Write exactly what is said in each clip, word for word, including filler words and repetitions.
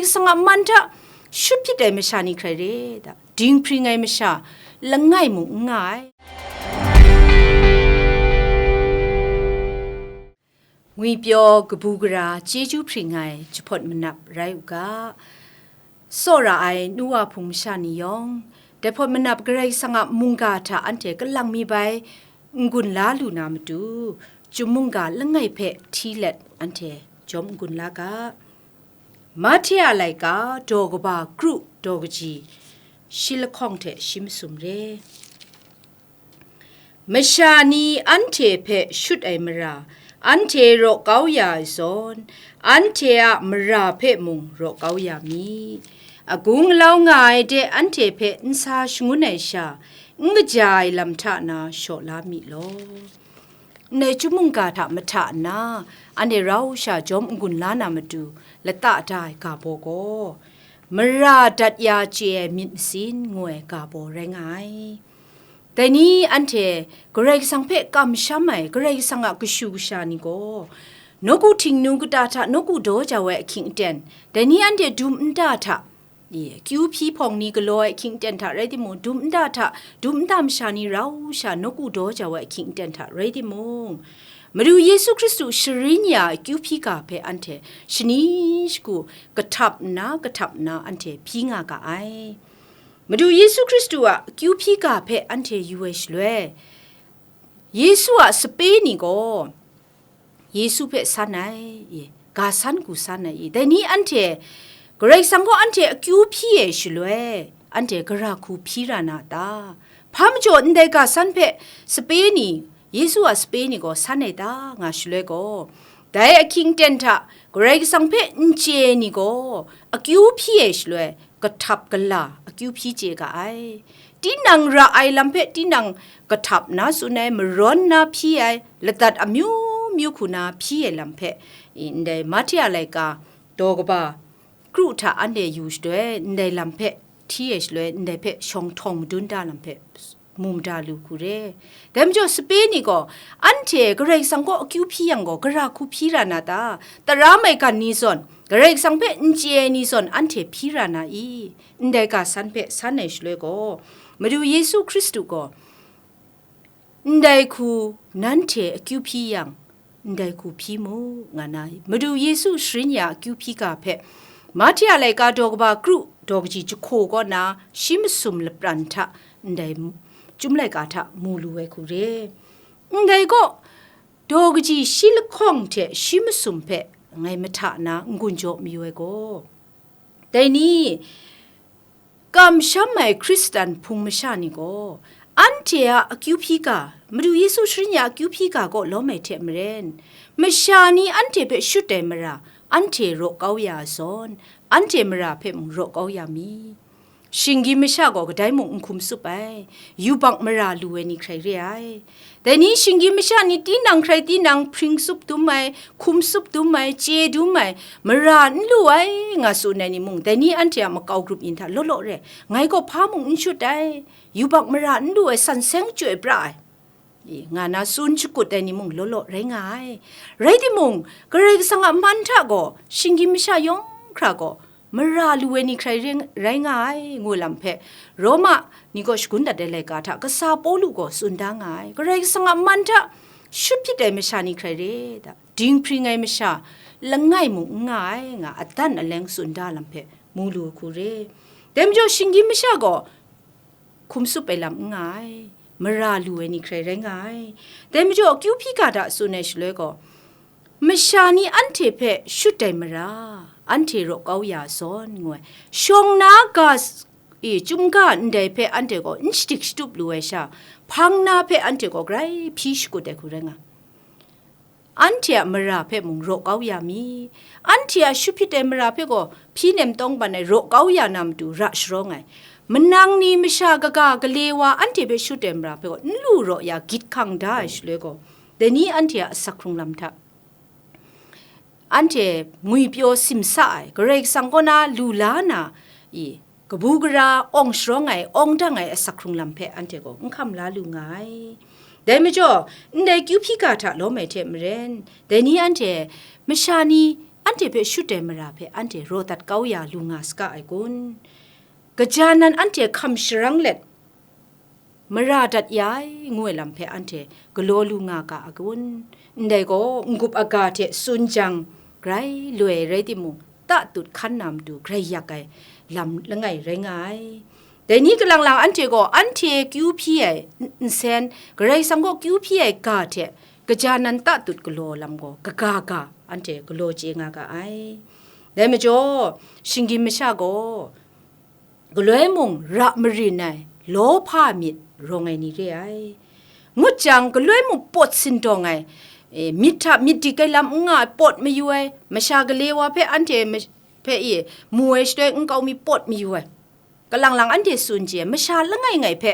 Kasang a man hta shut hpyit ai masha ni hkrai re ta? Dinghpring ai masha langai mung n nga ai. Ngwipyaw kabu gara chyeju hpring ai jahpawt manap rai u ga, tsawra ai nu wa hpung masha ni yawng, dai hpawt manap Karai Kasang a mungga hta anhte kalang mi bai n-gun la lu na matu, chyum mungga langai hpe hti let anhte jawm n-gun la ga. Mahte a laika daw kaba kru daw kaji shi lahkawng hte shi masum re. Masha ni anhte hpe shut ai mara, anhte raw kau ya ai zawn, anhte a mara hpe mung raw kau ya mi. Agung alau nga ai de anhte hpe n sa shangun ai sha, n kaja ai lam hta na shaw la mi law. Ndai chyum mungga hta mahta nna, anhte rau sha jawm n-gun la na matu, lata da ai ga baw gaw, mara dat ya chye ai myit masin ngu ai ga baw rai nga ai. Dai ni anhte Karai Kasang hpe kamsham ai, Karai Kasang a kashu kasha ni gaw, nawku htingnu kata hta nawku daw jau ai ahkying aten, dai ni anhte dum nta hta, akyu hpyi hpawng ni galaw ai ahkying aten hta rai timung, dum nta hta, dum nta masha ni rau sha nawku daw jau ai ahkying aten hta rai timung, Madu Yesu Hkristu sharin ya akyu hpyi ga hpe anhte shani shagu kahtap nna, kahtap nna anhte hpyi nga ga ai. Madu Yesu Hkristu a akyu hpyi ga hpe anhte yu ai shaloi, Yesu a sape ni gaw, Yesu hpe san ai, i, ga san hku san ai, i, dai ni anhte, Karai Kasang gaw anhte akyu hpyi ai shaloi, anhte gara hku hpyi ra na ta? Hpa majaw ndai ga san hpe sape ni, Yesu a sape ni gaw san ai ta nga shaloi gaw, dai ahkying aten hta Karai Kasang hpe n chye ai ni gaw, akyu hpyi ai shaloi, kahtap kala akyu hpyi chye ga ai. Tinang ra ai lam hpe tinang kahtap na tsun ai, marawn na hpyi ai, ladat amyu myu hku na hpyi ai lam hpe, i, ndai Mahte a laika daw kaba kru hta anhte yu shaloi, ndai lam hpe hti ai shaloi, ndai hpe shawng htawng madun da lam hpe mu mada lu hku re. Dai majaw, sape ni gaw, anhte Karai Kasang kaw akyu hpyi yang gaw, gara hku hpyi ra na ta? Tara maigan ni zawn, Karai Kasang hpe n chye ai ni zawn, anhte hpyi ra na i? Ndai ga san hpe san ai shaloi gaw, Madu Yesu Hkristu gaw, ndai hku nanhte akyu hpyi yang, ndai hku hpyi mu, nga na, Madu Yesu sharin ya akyu hpyi ga hpe, Mahte a laika daw kaba kru daw kaji jahku kaw na shi masum lapran hta ndai chyum laika hta mu lu ai hku re. Ndai gaw, daw kaji shi lahkawng hte shi masum hpe ngai mahta na n-gun jaw mayu ai gaw, dai ni, kamsham ai Hkristan hpung masha ni gaw, anhte a akyu hpyi ga, Madu Yesu sharin ya akyu hpyi ga kaw lawm ai hte maren, masha ni anhte hpe shut ai mara, anhte raw kau ya ai zawn, anhte mara hpe mung raw kau ya mi. Shinggyim masha gaw kadai mung n hkum tsup ai, yubak mara lu ai ni hkrai re ai. Dai ni shinggyim masha ni tinang hkrai tinang hpring tsup dum ai, hkum tsup dum ai, chye dum ai, mara n lu ai nga tsun ai ni mung, dai ni anhte a makau grup yin hta law law re, ngai gaw hpa mung n shut ai, yubak mara n lu ai, san seng chyoi pra ai, i, nga na tsun shakut ai ni mung law law rai nga ai. Rai timung, Karai Kasang a man hta gaw shinggyim masha yawng hkra gaw mara lu ai ni hkrai ring, rai nga ai, ngu lam hpe, Roma ni kaw shagun dat ai laika hta kasa Pawlu gaw tsun da nga ai. Karai Kasang a man hta shut hpyit ai masha ni hkrai re ta? Dinghpring ai masha langai mung n nga ai, nga adan aleng tsun da lam hpe mu lu hku re. Dai majaw, shinggyim masha gaw hkum tsup ai lam n nga ai, mara lu ai ni hkrai rai nga ai. Dai majaw, akyu hpyi ga hta tsun ai shaloi gaw, masha ni anhte hpe shut ai mara, anhte raw kau ya zawn, ngu ai. Shawng na ga s-, e, chyum ga ndai hpe anhte gaw n shadik shatup lu ai sha, hpang na hpe anhte gaw grai hpyi shakut ai hku rai nga. Anhte a mara hpe mung raw kau ya mi. Anhte a shut hpyit ai mara hpe gaw hpyi nem tawng ban ai raw kau ya na matu ra sharawng ai. Manang ni masha kaga gale wa anhte hpe shut ai mara hpe gaw n lu raw ya gyit hkang da ai shaloi gaw, dai ni anhte a asak hkrung lam hta anhte ngwipyaw simsa ai, Karai Kasang kaw na lu la na, i, kabu gara awng sharawng ai, awng dang ai asak hkrung lam hpe anhte gaw n hkam la lu nga ai. Dai majaw, ndai kyu hpyi ga hta lawm ai hte maren, dai ni anhte masha ni anhte hpe shut ai mara hpe anhte raw dat kau ya lu nga saga ai kun? Kaja nan anhte hkam sharang let, mara dat ya ai, ngu ai lam hpe anhte galaw lu nga ga a kun? Ndai gaw, n-gup aga hte tsun jang, grai loi rai timung, tatut hkan na matu grai yak ai lam langai rai nga ai. Dai ni kalang lang anhte gaw, anhte kyu hpyi ai n-, nsen, Karai Kasang kaw kyu hpyi ai ga hte kaja nan tatut galaw lam gaw, kaga ga anhte galaw chye nga ga ai. Dai majaw, shinggyim masha gaw, galoi mung ra marin ai, lawhpa myit rawng ai ni re ai. Ngut jang, galoi mung pawt sindawng ai, e, myit hta myit dik ai lam n nga ai, pawt mayu ai, masha gale wa hpe anhte ma-, hpe e, mu ai shaloi nkau mi pawt mayu ai. Kalang lang anhte tsun chye ai, masha langai ngai hpe,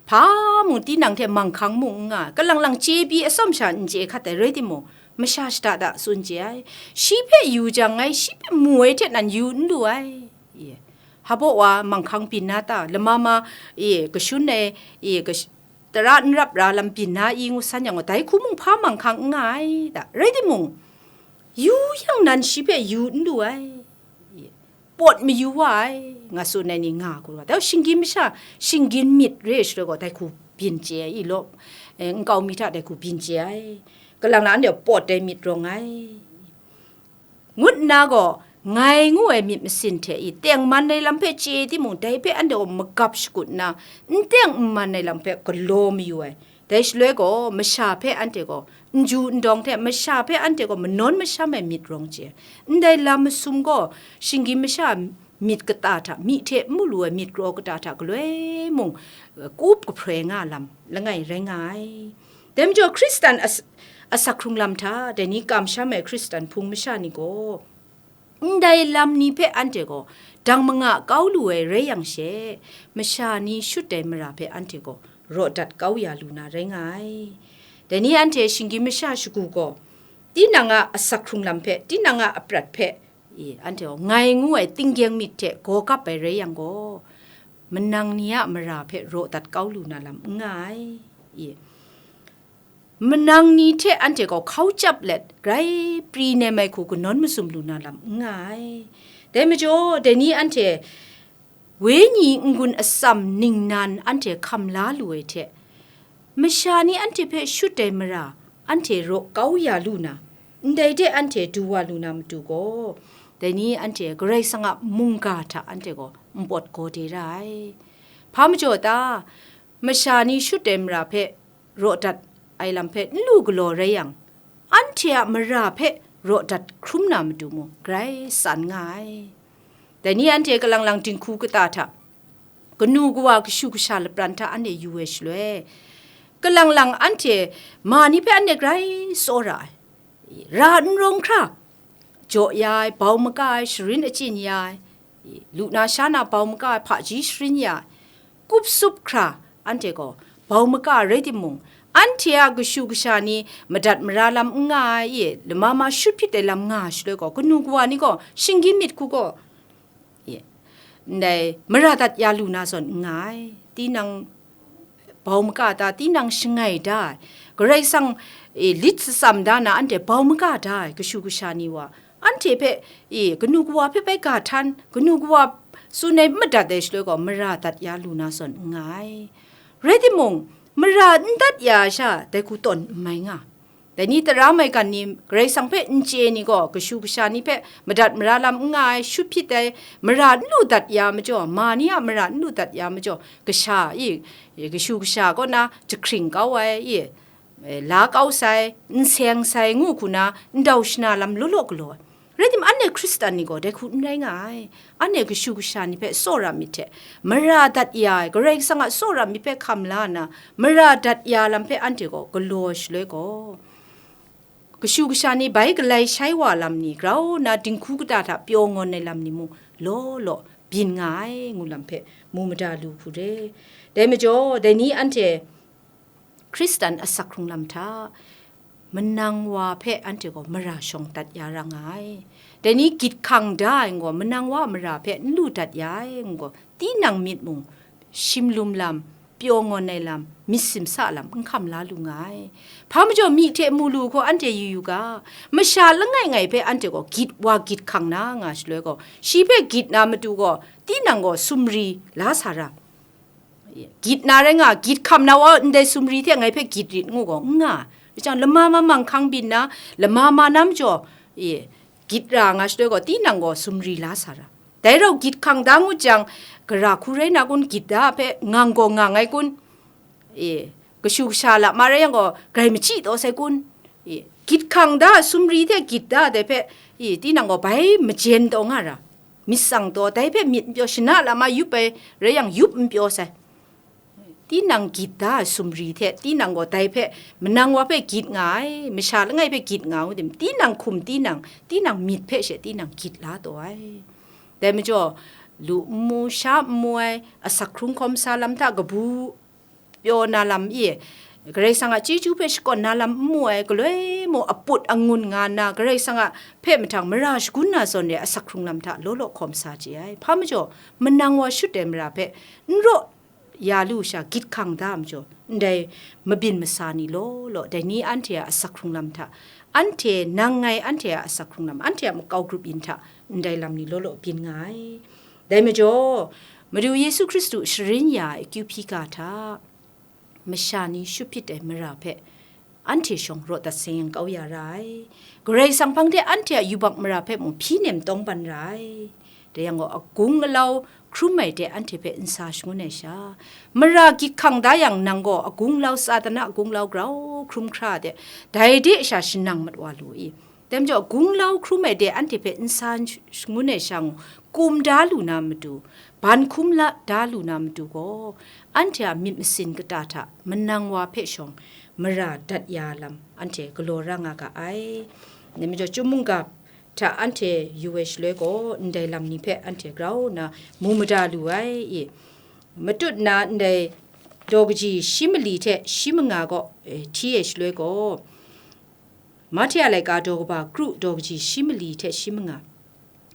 hpa mung tinang hte manghkang mung n nga ai, kalang lang chye pyi atsawm sha n chye hkat ai rai timung, masha shada da tsun chye ai. Shi hpe yu jang, ngai shi hpe mu ai hte nan yu n lu ai. Ye. Hpabaw wa manghkang byin na ta? Lama ma, e, kashun ai, e, kash-, tara n rap ra lam byin na i ngu san yang gaw, dai hku mung hpa manghkang n nga ai ta? Rai timung, yu yang nan shi hpe yu n lu ai. Ye. Pawt mayu wa ai, nga tsun ai ni nga hku wa. Dai shinggyim masha, shinggyim myit re ai shaloi gaw, dai hku byin chye ai, i law, e, nkau mi hta dai hku byin chye ai. Kalang lang anhte pawt ai myit rawng ai. Ngut nna gaw, ngai ngu ai myit masin hte i tengman ai lam hpe chye timung, dai hpe anhte gaw magap shakut nna, n teng n man ai lam hpe galaw mayu ai. Dai shaloi gaw, masha hpe anhte gaw, n ju n dawng hte masha hpe anhte gaw manawn masham ai myit rawng chye ai. Ndai lam masum gaw, shinggyim masha myit kata hta, myi hte n mu lu ai myit kraw kata hta galoi mung, kup kahproi nga lam langai rai nga ai. Dai majaw, Hkristan as-, asak hkrung lam hta, dai ni kamsham ai Hkristan hpung masha ni gaw, ndai lam ni hpe anhte gaw dang manga kau lu ai rai yang she, masha ni shut ai mara hpe anhte gaw raw dat kau ya lu na rai nga ai. Dai ni anhte shinggyim masha shagu gaw, tinang a asak hkrung lam hpe, tinang a aprat hpe, i, anhte gaw ngai ngu ai tinggyeng myit hte gaw kap ai rai yang gaw, manang ni a mara hpe raw dat kau lu na lam n nga ai. I, manang ni hte anhte gaw hkau chyap let, grai pri nem ai hku kanawn mazum lu na lam n nga ai. Dai majaw, dai ni anhte wenyi n-gun atsam ningnan anhte hkam la lu ai hte, masha ni anhte hpe shut ai mara anhte raw kau ya lu na, ndai de anhte du wa lu na matu gaw, dai ni anhte Karai Kasang a mungga hta anhte gaw npawt gaw de ra ai. Hpa majaw ta? Masha ni shut ai mara hpe raw dat ai lam hpe n lu galaw rai yang, anhte a mara hpe raw dat hkrum na matu mung grai tsan nga ai. Dai ni anhte kalang lang dinghku kata hta, kanu kawa kashu kasha lapran hta anhte yu ai shaloi, kalang lang anhte ma ni hpe anhte grai tsawra ai. Ra n rawng hkra, jaw ya ai, bau maka ai, sharin achyin ya ai, lu na sha na bau maka ai, hpaji sharin ya ai, kup sup hkra, anhte gaw bau maka ai rai timung, anhte a kashu kasha ni madat mara lam n nga ai, e, lama ma shut hpyit ai lam nga ai shaloi gaw, kanu kawa ni gaw shinggyim myit hku gaw, e, ndai mara dat ya lu na zawn n nga ai. Tinang bau maka da, tinang shangai da ai, Karai Kasang, e, lit shatsam da na anhte bau maka da ai kashu kasha ni wa, anhte hpe, e, kanu kawa hpe bai ga htan, kanu kawa tsun ai madat ai shaloi gaw, mara dat ya lu na zawn n nga ai. Rai timung, mara n dat ya ai sha, dai hku tawn n mai nga. Dai ni tara maigan ni, Karai Kasang hpe n chye ni gaw, kashu kasha ni hpe madat mara lam n nga ai, shut hpyit ai, mara n lu dat ya majaw, ma ni a mara n lu dat ya majaw, kasha, i, i, kashu kasha kaw na jahkring kau ai, i, e, la kau sai, n seng sai, ngu hku na, ndau shana lam law law galaw ai. Rai timung, anhte Hkristan ni gaw dai hku n rai nga ai. Anhte kashu kasha ni hpe tsawra myit hte, mara dat ya ai, Karai Kasang a tsawra myit hpe hkam la nna, mara dat ya lam hpe anhte gaw galaw ai shaloi gaw, kashu kasha ni bai galai shai wa lam ni, grau nna dinghku kata hta pyaw ngawn ai lam ni mung law law byin nga ai, ngu lam hpe mu mada lu hku re. Dai majaw, dai ni anhte Hkristan asak hkrung lam hta, manang wa hpe anhte gaw mara shawng dat ya ra nga ai. Dai ni gyit hkang da ai gaw, manang wa a mara hpe n lu dat ya ai gaw, tinang myit mung, shim lum lam, pyaw ngawn ai lam, myit simsa lam n hkam la lu nga ai. Hpa majaw myi hte mu lu hkaw anhte yu yu ga, masha langai ngai hpe anhte gaw gyit wa gyit hkang na nga shaloi gaw, shi hpe gyit na matu gaw, tinang gaw sumri la sa ra. Gyit na rai nga, gyit hkam na wa ndai sumri hte ngai hpe gyit rit ngu gaw, n nga. Rai jang, lama mamang hkang byin na, lama ma na majaw, e, gyit ra nga shaloi gaw, tinang gaw sumri la sa ra. Dai rau gyit hkang da ngut jang, gara hku rai na kun, gyit da hpe ngang gaw ngang ai kun? E, kashu kasha lama rai yang gaw, grai machyi taw sai kun? E, gyit hkang da, sumri hte gyit da dai hpe, e, tinang gaw bai majen taw nga ra. Myit tsang taw, dai hpe myit n pyaw, shana lama yup ai rai yang, yup n pyaw sai. Tinang gyit da ai sumri hte, tinang gaw dai hpe, manang wa hpe gyit nga ai, masha langai hpe gyit nga u tim, tinang hkum tinang, tinang myit hpe she tinang gyit la taw ai. Dai majaw, lu n mu, sha n mu ai, asak hkrung hkawm sa lam hta kabu pyaw na lam e, Karai Kasang a chyeju hpe shakawn na lam n mu ai, galoi mung aput angun nga nna, Karai Kasang a hpe mahtang mara shagun na zawn re ai asak hkrung lam hta law law hkawm sa chye ai. Hpa majaw, manang wa shut ai mara hpe n raw ya lu sha gyit hkang da majaw, ndai mabyin masa ni law law, dai ni anhte a asak hkrung lam hta, anhte nang ngai anhte a asak hkrung lam, anhte a makau grup yin hta, ndai lam ni law law byin nga ai. Dai majaw, Madu Yesu Hkristu sharin ya ai akyu hpyi ga hta, masha ni shut hpyit ai mara hpe, anhte shawng raw dat sayang kau ya ra ai. Karai Kasang hpang de anhte a yubak mara hpe mung hpyi nem tawng ban ra ai. Dai yang gaw, agung alau hkrum ai de anhte hpe n sa shangun ai sha, mara gyit hkang da yang, nang gaw agung alau, Satan a agung alau grau hkrum hkra de, dai de sha shanang mat wa lu i? Dai majaw, agung alau hkrum ai de anhte hpe n sa shangun ai sha ngu, kum da lu na matu, ban hkum la da lu na matu gaw, anhte a myit masin kata hta manang wa hpe shawng mara dat ya lam anhte galaw ra nga ga ai. Dai majaw, chyum mungga hta anhte yu ai shaloi gaw, ndai lam ni hpe anhte grau nna mu mada lu ai i? Matut na ndai daw kaji shi mali hte shi manga gaw, eh, hti ai shaloi gaw, Mahte a laika daw kaba kru daw kaji shi mali hte shi manga.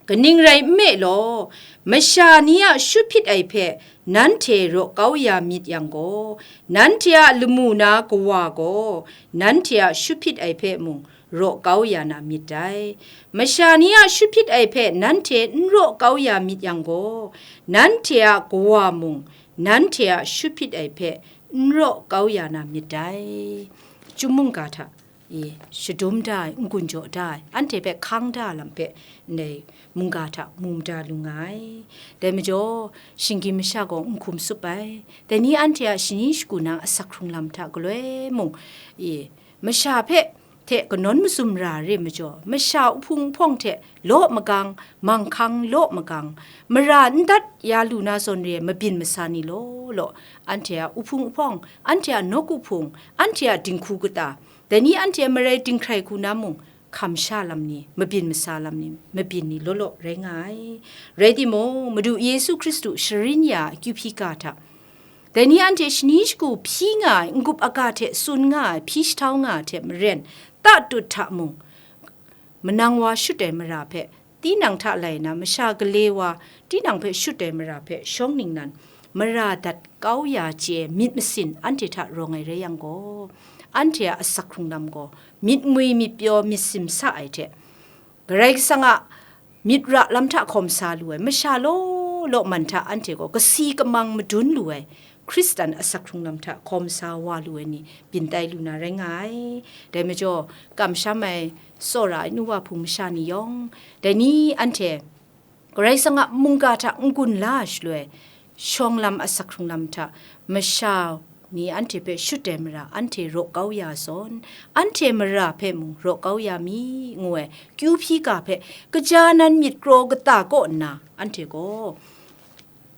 Kaning rai nme law, masha ni a shut hpyit ai hpe nanhte raw kau ya myit yang gaw, nanhte a lamu na Kawa gaw nanhte a shut hpyit ai hpe mung raw kau ya na myit dai. Masha ni a shut hpyit ai hpe nanhte n raw kau ya myit yang gaw, nanhte a Kawa mung nanhte a shut hpyit ai hpe n raw kau ya na myit dai. Chyum mungga hta e, shadum da ai, n-gun jaw da ai, anhte hpe hkang da ai lam hpe ndai mungga hta mu mada lu nga ai. Dai majaw, shinggyim masha gaw n hkum tsup ai. Dai ni anhte a shani shagu na asak hkrung lam hta galoi mung, e, masha hpe hte kanawn mazum ra re majaw, masha uhpung uhpawng hte law magang, manghkang law magang, mara n dat ya lu na zawn re ai mabyin masa ni law law, anhte a uhpung uhpawng, anhte a nawku hpung, anhte a dinghku kata, dai ni anhte marai dinghkrai hku na mung, hkam sha lam ni, mabyin masa lam ni, mabyin ni law law rai nga ai. Rai timung, Madu Yesu Hkristu sharin ya akyu hpyi ga hta, dai ni anhte shani shagu hpyi nga ai, n-gup aga hte tsun nga ai, hpyi shahtau nga ai hte maren, tatut hta mung, manang wa shut ai mara hpe, tinang hta lai na, masha gale wa, tinang hpe shut ai mara hpe, shawng ningnan, mara dat kau ya chye ai myit masin anhte hta rawng ai rai yang gaw, anhte a asak hkrung lam gaw, myit ngwi myit pyaw myit simsa ai hte, Karai Kasang a myit ra lam hta hkawm sa lu ai, masha law law man hta anhte gaw kasi kamang madun lu ai, Hkristan asak hkrung lam hta hkawm sa wa lu ai ni byin tai lu na rai nga ai. Dai majaw, kamsham ai, tsawra ai nu wa hpung masha ni yawng, dai ni anhte Karai Kasang a mungga hta n-gun la ai shaloi, shawng lam asak hkrung lam hta masha ni anhte hpe shut ai mara anhte raw kau ya zawn, anhte mara hpe mung raw kau ya mi, ngu ai kyu hpyi ga hpe, kaja nan myit kraw kata kaw nna, anhte gaw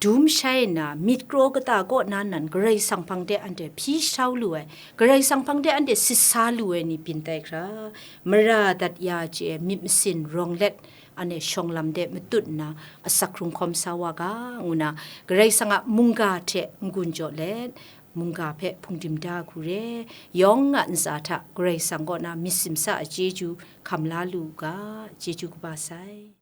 dum shai nna, myit kraw kata kaw na nan Karai Kasang hpang de anhte hpyi shahtau lu ai, Karai Kasang hpang de anhte sit sa lu ai ni byin tai hkra, mara dat ya chye ai myit masin rawng let, anhte shawng lam de matut nna, asak hkrung hkawm sa wa ga, ngu na, Karai Kasang a mungga hte n-gun jaw let, mungga hpe hpungdim da ai hku re, yawng a ntsa hta Karai Kasang kaw na myit simsa ai chyeju hkam la lu u ga, chyeju kaba sai.